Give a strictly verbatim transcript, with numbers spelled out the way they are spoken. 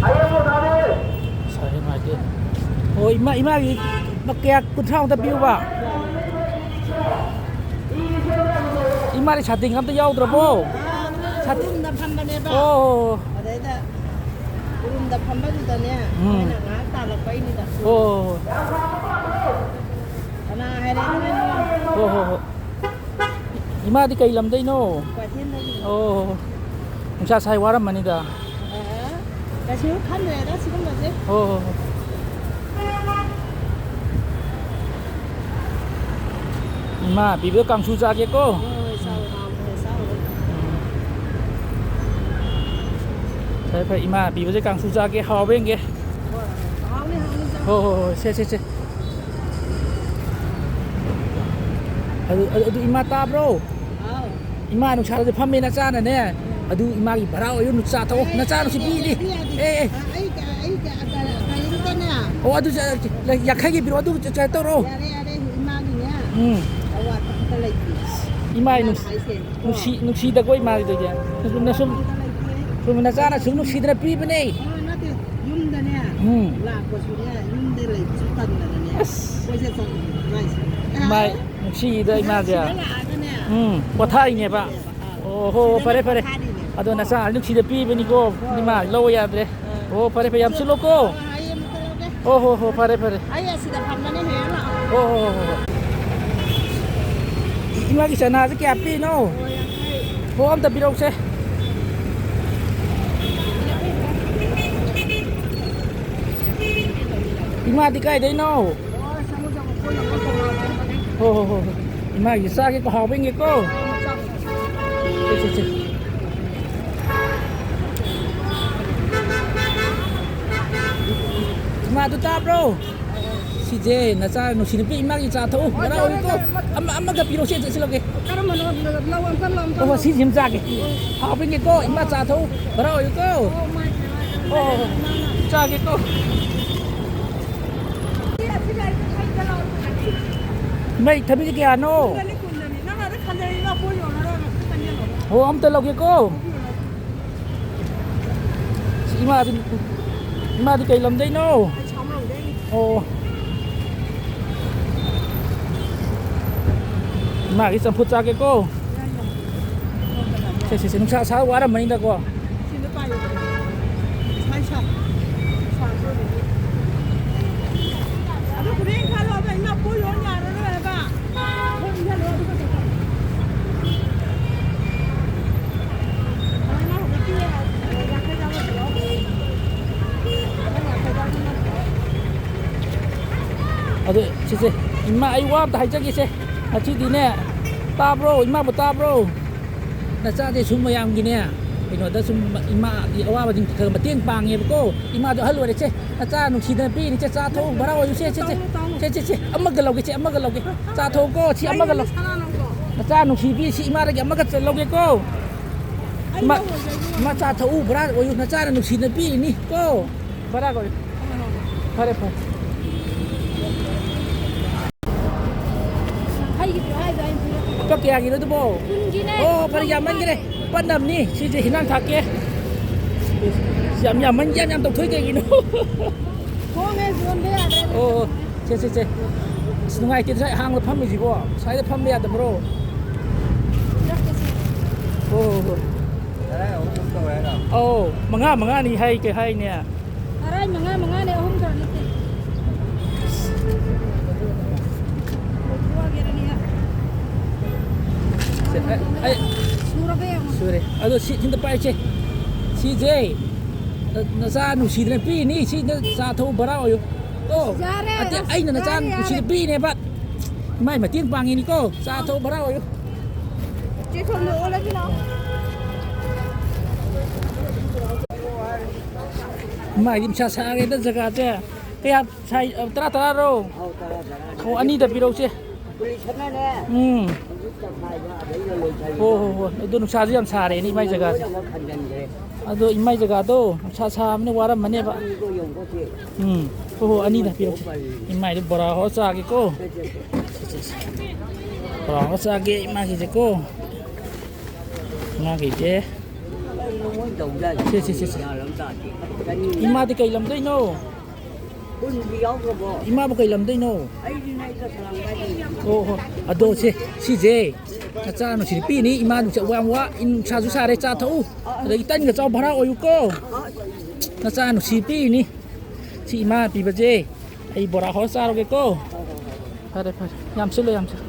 ꯁꯥꯔꯤ ꯅꯨꯡꯉꯥꯏꯇꯦ꯫ ꯑꯣ, ꯏꯃꯥ, ꯏꯃꯥꯒꯤ ꯀꯌꯥ? ꯀꯨꯟꯊ꯭ꯔꯥꯃꯨꯛꯇ ꯄꯤꯌꯨꯕ꯫ ꯏꯃꯥꯗꯤ ꯁꯥꯇꯤꯟ ꯑꯝꯇ ꯌꯥꯎꯗ꯭ꯔꯕꯣ? ꯁꯥꯇꯤꯟ ꯎꯔꯨꯝꯗ ꯐꯝꯕꯅꯦꯕ꯫ ꯑꯣ꯫ ꯑꯗꯩꯗ ꯎꯔꯨꯝꯗ ꯐꯝꯕꯗꯨꯗꯅꯦ, ꯎꯝ꯫ ꯃꯣꯏꯅ ꯉꯥꯏꯍꯥꯛ ꯇꯥꯜꯂꯛꯄ ꯑꯩꯅꯤꯗ꯫ ꯑꯣ꯫ ꯀꯅꯥ ꯍꯥꯏꯔꯦ ꯅꯪ? ꯍꯣ, ꯍꯣ, ꯍꯣ꯫ ꯏꯃꯥꯗꯤ ꯀꯩ ꯂꯝꯗꯩꯅꯣ? ꯀ꯭ꯋꯥꯏꯊꯦꯜꯗꯒꯤꯅꯤ꯫ ꯑꯣ, ꯅꯨꯡꯁꯥ ꯁꯥꯏ ꯋꯥꯔꯝꯃꯅꯤꯗ꯫ ꯑ, ꯀꯩꯁꯨ ꯈꯟꯗ꯭ꯔꯦꯗ ꯁꯤꯒꯨꯝꯕꯁꯦ꯫ ꯑꯣ, ꯍꯣ, ꯍꯣ꯫ ꯏꯃꯥ ꯄꯤꯕ ꯀꯥꯡꯁꯨ ꯆꯥꯒꯦꯀꯣ꯫ ꯍꯣꯏ, ꯍꯣꯏ, ꯆꯥꯎ, ꯍꯥꯎꯕꯅꯦ, ꯆꯥꯎ꯫ ꯐꯔꯦ, ꯐꯔꯦ, ꯏꯃꯥ ꯄꯤꯕꯁꯦ ꯀꯥꯡꯁꯨ ꯆꯥꯒꯦ, ꯍꯥꯎꯕ ꯌꯦꯡꯒꯦ꯫ ꯍꯣꯏ, ꯍꯣꯏ, ꯍꯥꯎꯅꯤ, ꯍꯥꯎꯅꯤ, ꯆꯥꯎ꯫ ꯍꯣꯏ, ꯍꯣꯏ, ꯍꯣꯏ, ꯁꯦ, ꯁꯦ, ꯁꯦ꯫ ꯑꯗꯨ, ꯑꯗꯨ, ꯑꯗꯨ ꯏꯃꯥ ꯇꯥꯕ꯭ꯔꯣ? ꯍꯥꯎ꯫ ꯏꯃꯥ ꯅꯨꯡꯁꯥꯗ ꯐꯝꯃꯦ ꯅꯆꯥꯅꯅꯦ꯫ ꯑꯗꯨ ꯏꯃꯥꯒꯤ ꯚꯔꯥ ꯑꯣꯏꯔꯨꯅꯨ, ꯆꯥ ꯊꯛꯑꯣ꯫ ꯑꯦ, ꯅꯆꯥ ꯅꯨꯡꯁꯤ ꯌꯥꯗꯦ, ꯄꯤꯔꯤꯅꯤ꯫ ꯌꯥꯗꯦ, ꯌꯥꯗꯦ꯫ ꯑꯦ, ꯑꯦ꯫ ꯑ, ꯑꯩ ꯀ-, ꯑꯩ ꯀ-, ꯀ-, ꯀꯔꯤꯝꯇꯅꯦ꯫ ꯑꯣ, ꯑꯗꯨ ꯆ-, ꯌꯥꯡꯈꯩꯒꯤ ꯄꯤꯔꯛꯑꯣ, ꯑꯗꯨ ꯆ-, ꯆ-, ꯇꯧꯔꯣ꯫ ꯌꯥꯔꯦ, ꯌꯥꯔꯦ, ꯏꯃꯥꯒꯤꯅꯦ꯫ ꯎꯝ꯫ ꯑꯋꯥꯠꯄ ꯑꯝꯇ ꯂꯩꯇꯦ꯫ ꯏꯃꯥ ꯏꯃꯥꯅ ꯅꯨꯡꯁꯤ-, ꯍꯥꯏꯁꯦ꯫ ꯅꯨꯡꯁꯤ-, ꯅꯨꯡꯁꯤꯗꯀꯣ ꯏꯃꯥꯒꯤꯗꯨꯗꯤ꯫ ꯅꯁꯨꯝ, ꯅꯁꯨꯝ, ꯑꯋꯥꯠꯄ ꯑꯝꯇ ꯂꯩꯇꯦ꯫ ꯁꯨꯝ ꯅꯆꯥꯅ ꯁꯨꯝ ꯅꯨꯡꯁꯤꯗꯅ ꯄꯤꯕꯅꯦ꯫ ꯑ, ꯅꯠꯇꯦ, ꯌꯨꯝꯗꯅꯦ꯫ ꯎꯝ꯫ ꯂꯥꯛꯄꯁꯨꯅꯦ, ꯌꯨꯝꯗ ꯂꯩꯕꯁꯨ ꯇꯟꯗꯅꯅꯦ꯫ ꯑꯁ꯫ ꯀꯣꯏꯆꯠ ꯆꯠꯂꯤꯅꯦ ꯏꯃꯥꯏꯁꯦ꯫ ꯏꯃꯥꯏ ꯅꯨꯡꯁꯤꯗ ꯏꯃꯥꯁꯦ꯫ ꯁꯤꯗ ꯂꯥꯛꯑꯒꯅꯦ꯫ ꯎꯝ, ꯄꯣꯊꯥꯏꯅꯦꯕ꯫ ꯑꯥ꯫ ꯑꯣ, ꯍꯣ, ꯍꯣ, ꯁꯤꯗꯅ ꯐꯔꯦ, ꯐꯔꯦ꯫ ꯄꯣꯊꯥꯔꯤꯅꯦ꯫ ꯑꯗꯣ ꯅꯆꯥ ꯅꯨꯡꯁꯤꯗ ꯄꯤꯕꯅꯤꯀꯣ꯫ ꯍꯣꯏ, ꯏꯃꯥ ꯍꯣꯏ꯫ ꯂꯧꯕ ꯌꯥꯗ꯭ꯔꯦ꯫ ꯑꯥ꯫ ꯑꯣ, ꯐꯔꯦ, ꯐꯔꯦ, ꯌꯥꯝ ꯁꯤꯠꯂꯣꯀꯣ꯫ ꯑꯥ, ꯑꯩ ꯑꯃꯨꯛꯇ ꯂꯧꯒꯦ꯫ ꯍꯣ, ꯍꯣ, ꯍꯣ, ꯐꯔꯦ, ꯐꯔꯦ꯫ ꯑꯩ ꯑꯁꯤꯗ ꯐꯝꯕꯅꯦ, ꯍꯦꯛ ꯂꯥꯛꯑꯣ꯫ ꯍꯣ, ꯍꯣ, ꯍꯣ, ꯍꯣ, ꯍꯣ꯫ ꯏꯃꯥꯒꯤ ꯆꯅꯥꯁꯦ ꯀꯌꯥ ꯄꯤꯔꯤꯅꯣ? ꯍꯣꯏ, ꯌꯥꯡꯈꯩ꯫ ꯍꯣ, ꯑꯝꯇ ꯄꯤꯔꯛꯎꯁꯦ꯫ ꯏꯃꯥꯗꯤ ꯀꯥꯏꯗꯩꯅꯣ? ꯍꯣ, ꯍꯣ, ꯍꯣ, ꯍꯣ꯫ ꯏꯃꯥꯒꯤ ꯆꯥꯒꯦꯀꯣ, ꯍꯥꯎꯕ ꯌꯦꯡꯒꯦꯀꯣ꯫ ꯁꯦ, ꯁꯦ, ꯁꯦ꯫ ꯏꯃꯥ, ꯑꯗꯨ ꯇꯥꯕ꯭ꯔꯣ? ꯁꯤꯁꯦ ꯅꯆꯥ ꯅꯨꯡꯁꯤ ꯅꯨꯄꯤ ꯏꯃꯥꯒꯤ ꯆꯥ ꯊꯛꯎ꯫ ꯍꯣꯏ, ꯍꯔꯥꯎꯏꯀꯣ꯫ ꯌꯥꯔꯦ, ꯌꯥꯔꯦ, ꯑꯃ, ꯑꯃꯒ ꯄꯤꯔꯣ, ꯁꯦ, ꯆꯠꯁꯤꯜꯂꯒꯦ꯫ ꯀꯔꯝꯕꯅꯣ? ꯂꯧ ꯑꯝꯇ, ꯂꯧ ꯑꯝꯇ꯫ ꯑꯣ, ꯁꯤꯁꯤꯃ ꯆꯥꯒꯦ꯫ ꯍꯥꯎꯕꯅꯤꯀꯣ, ꯏꯃꯥ ꯆꯥ ꯊꯛꯎ꯫ ꯍꯔꯥꯎꯏꯀꯣ꯫ ꯑꯣ, ꯃꯥꯏ ꯄꯦꯝꯃ, ꯏꯃꯥ꯫ ꯑꯣ, ꯆꯥꯒꯦꯀꯣ꯫ ꯏꯃꯩ, ꯊꯕꯤꯁꯦ ꯀꯌꯥꯅꯣ? ꯀꯨꯟꯗꯅꯤ, ꯀꯨꯟꯗꯅꯤ꯫ ꯅꯪ ꯑꯗ ꯈꯟꯖꯔꯤ, ꯏꯃꯥ ꯄꯣꯠ ꯌꯣꯜꯂꯔꯣꯏ, ꯉꯁꯤ ꯆꯪꯁꯤꯜꯂꯣ꯫ ꯑꯣ, ꯑꯝꯇ ꯂꯧꯒꯦꯀꯣ꯫ ꯁꯤ ꯏꯃꯥꯗꯤ, ꯏꯃꯥꯗꯤ ꯀꯩ ꯂꯝꯗꯩꯅꯣ? ꯑꯣ꯫ ꯏꯃꯥꯒꯤ ꯆꯝꯐꯨꯠ ꯆꯥꯒꯦꯀꯣ꯫ ꯁꯦ, ꯁꯦ, ꯁꯦ, ꯅꯨꯡꯁꯥ ꯁꯥ ꯋꯥꯔꯝꯃꯅꯤꯗꯀꯣ꯫ ꯑꯗꯨ ꯁꯤꯁꯦ, ꯏꯃꯥ, ꯑꯩ ꯋꯥ ꯑꯝꯇ ꯍꯥꯏꯖꯒꯦꯁꯦ꯫ ꯉꯁꯤꯗꯤꯅꯦ, ꯇꯥꯕ꯭ꯔꯣ? ꯏꯃꯥꯕꯨ ꯇꯥꯕ꯭ꯔꯣ? ꯅꯆꯥꯗꯤ ꯁꯨꯝ ꯃꯌꯥꯝꯒꯤꯅꯦ, ꯀꯩꯅꯣꯗ ꯁꯨꯝ ꯏꯃꯥꯒꯤ ꯑꯋꯥꯕꯁꯤꯡ ꯈꯔ ꯃꯇꯦꯡ ꯄꯥꯡꯉꯦꯕꯀꯣ꯫ ꯏꯃꯥꯗꯣ ꯑꯍꯜ ꯑꯣꯏꯔꯦ꯫ ꯁꯦ, ꯅꯆꯥ ꯅꯨꯡꯁꯤꯗꯅ ꯄꯤꯔꯤꯅꯤ꯫ ꯁꯦ, ꯆꯥ ꯊꯛꯎ, ꯚꯔꯥ ꯑꯣꯏꯌꯨ꯫ ꯁꯦ, ꯁꯦ, ꯁꯦ꯫ ꯁꯦ, ꯁꯦ, ꯁꯦ꯫ ꯑꯃꯒ ꯂꯧꯒꯦ, ꯁꯦ, ꯑꯃꯒ ꯂꯧꯒꯦ꯫ ꯆꯥ ꯊꯛꯎꯀꯣ, ꯁꯤ ꯑꯃꯒ ꯂꯧ꯫ ꯅꯆꯥ ꯅꯨꯡꯁꯤꯕꯤ, ꯁꯤ ꯏꯃꯥꯗꯒꯤ ꯑꯃꯒ ꯂꯧꯒꯦꯀꯣ꯫ ꯏꯃꯥ, ꯏꯃꯥ, ꯆꯥ ꯊꯛꯎ, ꯚꯔꯥ ꯑꯣꯏꯌꯨ꯫ ꯅꯆꯥꯅ ꯅꯨꯡꯁꯤꯅ ꯄꯤꯔꯤꯅꯤ ꯀꯣ꯫ ꯚꯔꯥ ꯑꯣꯏꯌꯨ꯫ ꯐꯔꯦ, ꯐꯔꯦ꯫ ꯂꯨꯄꯥ ꯀꯌꯥꯒꯤꯅꯣ ꯑꯗꯨꯕꯣ? ꯀꯨꯟꯒꯤꯅꯦ꯫ ꯑꯣ, ꯐꯔꯦ, ꯌꯥꯝꯃꯟꯈ꯭ꯔꯦ꯫ ꯄꯠꯅꯕꯅꯤ꯫ ꯁꯤꯁꯦ ꯍꯤꯟꯖꯥꯡ ꯊꯥꯛꯀꯦ꯫ ꯌꯥꯝ ꯌꯥꯝꯃꯟ-, ꯌꯥꯝ ꯌꯥꯝ ꯇꯧꯊꯣꯛꯏ ꯀꯩꯒꯤꯅꯣ? ꯍꯣꯡꯉꯦ, ꯌꯣꯟꯕ ꯌꯥꯗ꯭ꯔꯦ꯫ ꯑꯣ, ꯑꯣ꯫ ꯁꯦ, ꯁꯦ, ꯁꯦ꯫ ꯑꯁ, ꯅꯨꯡꯉꯥꯏꯇꯦ, ꯁ꯭ꯋꯥꯏ ꯑꯍꯥꯡꯕ ꯐꯝꯃꯤꯁꯤꯕꯣ꯫ ꯁ꯭ꯋꯥꯏꯗ ꯐꯝꯕ ꯌꯥꯗꯕ꯭ꯔꯣ? ꯄꯤꯔꯛꯀꯦꯁꯦ꯫ ꯍꯣ, ꯍꯣ, ꯍꯣ꯫ ꯇꯔꯥ ꯑꯍꯨꯝ ꯇꯧ ꯍꯥꯏꯔꯣ? ꯑꯧ, ꯃꯉꯥ, ꯃꯉꯥꯅꯤ ꯍꯥꯏ, ꯀꯩ ꯍꯥꯏꯅꯦ? ꯇꯔꯥ ꯃꯉꯥ, ꯃꯉꯥꯅꯦ, ꯑꯍꯨꯝ ꯈꯔ ꯅꯠꯇꯦ꯫ ꯂꯧꯊꯣꯛꯑꯒꯦꯔꯅꯦ꯫ ꯁꯦ, ꯑꯩ, ꯑꯩ ꯁꯨꯔꯕ ꯌꯦꯡꯉꯣ꯫ ꯁꯨꯔꯦ꯫ ꯑꯗꯣ ꯁꯤ ꯈꯤꯇ ꯄꯥꯏꯁꯦ꯫ ꯁꯤꯁꯦ ꯅ-, ꯅꯆꯥ ꯅꯨꯡꯁꯤꯗꯅ ꯄꯤꯔꯤꯅꯤ꯫ ꯁꯤꯗ ꯆꯥ ꯊꯛꯎ ꯚꯔꯥ ꯑꯣꯏꯌꯨ꯫ ꯑꯣ, ꯌꯥꯔꯦ, ꯅꯠꯇꯦ, ꯑꯁ, ꯑꯩꯅ ꯅꯆꯥ ꯌꯥꯔꯦ, ꯅꯨꯡꯁꯤꯗ ꯌꯥꯔꯦ꯫ ꯄꯤꯔꯤꯅꯦꯕ꯫ ꯏꯃꯥꯏ ꯃꯇꯦꯡ ꯄꯥꯡꯉꯤꯅꯤꯀꯣ꯫ ꯆꯥ ꯊꯛꯎ ꯚꯔꯥ ꯑꯣꯏꯌꯨ꯫ ꯆꯦ, ꯁꯣꯝꯗ ꯑꯣꯜꯂꯁꯤ ꯂꯥꯎ꯫ ꯏꯃꯥꯏꯗꯤ ꯃꯁꯥ ꯁꯥꯔꯦꯗ ꯖꯒꯥꯁꯦ꯫ ꯀꯌꯥ ꯁꯥꯏ? ꯑ, ꯇꯔꯥ, ꯇꯔꯥꯔꯣ? ꯑꯧ, ꯇꯔꯥ, ꯇꯔꯥ꯫ ꯑꯣ, ꯑꯅꯤꯗ ꯄꯤꯔꯧꯁꯦ꯫ ꯄꯨꯂꯤꯁꯅꯅꯦ꯫ ꯎꯝ꯫ ꯍꯧꯖꯤꯛ ꯇꯪꯈꯥꯏꯗ ꯑꯗꯩꯗ ꯂꯣꯏꯁꯟꯈ꯭ꯔꯦ꯫ ꯍꯣ, ꯍꯣ, ꯍꯣ꯫ ꯑꯗꯨ ꯅꯨꯡꯁꯥꯁꯨ ꯌꯥꯝ ꯁꯥꯔꯦꯅꯦ ꯏꯃꯥꯏ ꯖꯒꯥꯁꯦ꯫ ꯂꯣꯏꯅꯃꯛ ꯍꯟꯖꯟꯈ꯭ꯔꯦ꯫ ꯑꯗꯣ ꯏꯃꯥꯏ ꯖꯒꯥꯗꯣ ꯅꯨꯡꯁꯥ ꯁꯥꯕꯅ ꯋꯥꯔꯝꯃꯅꯦꯕ꯫ ꯑꯅꯤꯗꯣ ꯌꯧꯕꯁꯦ꯫ ꯎꯝ꯫ ꯍꯣ, ꯍꯣ, ꯑꯅꯤꯗ ꯄꯤꯔꯧꯁꯦ꯫ ꯏꯃꯥꯏꯗꯣ ꯕꯣꯔꯥ ꯍꯧꯔ ꯆꯥꯒꯦꯀꯣ꯫ ꯁꯦ, ꯁꯦ, ꯁꯦ꯫ ꯕꯣꯔꯥ ꯍꯧꯔ ꯆꯥꯒꯦ ꯏꯃꯥꯒꯤꯁꯦꯀꯣ꯫ ꯏꯃꯥꯒꯤꯁꯦ꯫ ꯁꯦ, ꯁꯦ, ꯁꯦ, ꯁꯦ꯫ ꯏꯃꯥꯗꯤ ꯀꯩ ꯂꯝꯗꯩꯅꯣ? ꯏꯃꯥꯕꯨ ꯀꯩ ꯂꯝꯗꯩꯅꯣ? ꯑꯣ ꯍꯣ꯫ ꯑꯗꯣ ꯁꯦ, ꯁꯤꯁꯦ ꯅꯆꯥ ꯅꯨꯡꯁꯤ ꯄꯤꯅꯤ꯫ ꯏꯃꯥ ꯅꯨꯡꯁꯤ ꯌꯥꯝ ꯋꯥ, ꯅꯨꯡꯁꯥꯁꯨ ꯁꯥꯔꯦ, ꯆꯥ ꯊꯛꯎ꯫ ꯑꯗꯒꯤ ꯇꯟꯒ ꯆꯥꯎ, ꯚꯔꯥ ꯑꯣꯏꯌꯨꯀꯣ꯫ ꯅꯆꯥ ꯅꯨꯡꯁꯤ ꯄꯤꯅꯤ꯫ ꯁꯤ ꯏꯃꯥ ꯄꯤꯕꯁꯦ ꯑꯩ ꯕꯣꯔꯥ ꯍꯧꯔ ꯆꯥꯔꯒꯦꯀꯣ꯫ ꯐꯔꯦ, ꯐꯔꯦ꯫ ꯌꯥꯝ ꯁꯤꯜꯂꯣ, ꯌꯥꯝ ꯁꯤꯜꯂꯣ꯫